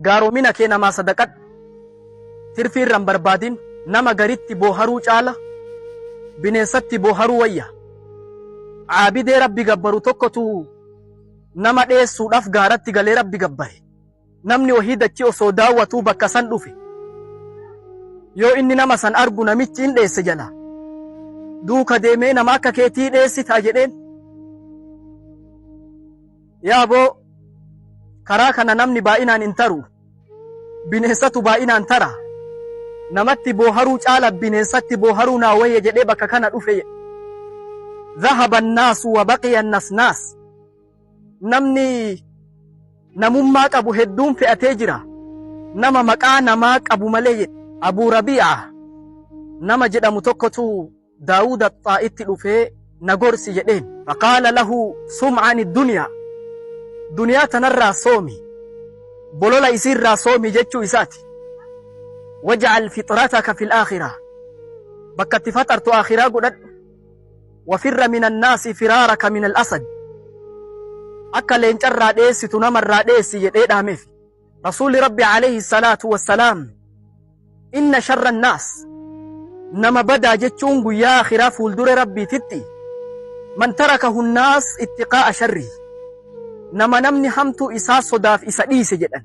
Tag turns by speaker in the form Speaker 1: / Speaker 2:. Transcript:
Speaker 1: Gaaromina kee namaa sadaqadhu. Tirfii irra hin barbaadin. Nama garitti booharuu caala bineensatti booharuu wayya. Aabidee Rabbi gabbaru tokkotu nama dheessuudhaaf gaaratti galee Rabbi gabbare. Namni wahii dachii osoo daawwatuu bakka san dhufe. Yoo inni nama san argu namichi in dheesse jalaa. Duuka deemee nama akka keetii dheessitaa jedheen. Yaa boo karaa kana namni baay'inaan hin taru. Bineensatu baay'inaan tara. Namatti booharuu caala bineensatti booharuu naa wayya jedhee bakka kana dhufe jedhe. Dhahaba annaasu wa baqiya annasnaas. Namni namummaa qabu hedduun fe'atee jira. Nama maqaa namaa qabu malee jedhe. Abuu Rabii'a nama jedhamu tokkotu Daawuud Axxaa'itti dhufee na gorsi jedheen. Faqaala lahu sum ani duniyaa. Duniyaa tanarraa soomi. Bolola isiirraa soomi jechuu isaati. Waj'al fixrataka fil aakhiraa. Bakka itti faxartu aakhiraa godhadhu. Wafirra minan naasi firaaraka minal asad. Akka leencarraa dheessitu namarraa dheessi jedhee dhaameef. Rasuulli Rabbi alayhi salaatu wassalaam inna sharra naas nama badaa jechuun guyyaa akhiraa fuuldura Rabbiititti man tarakahu naas ittiqaa'a sharri nama namni hamtuu isaa sodaaf isa dhiise jedhan.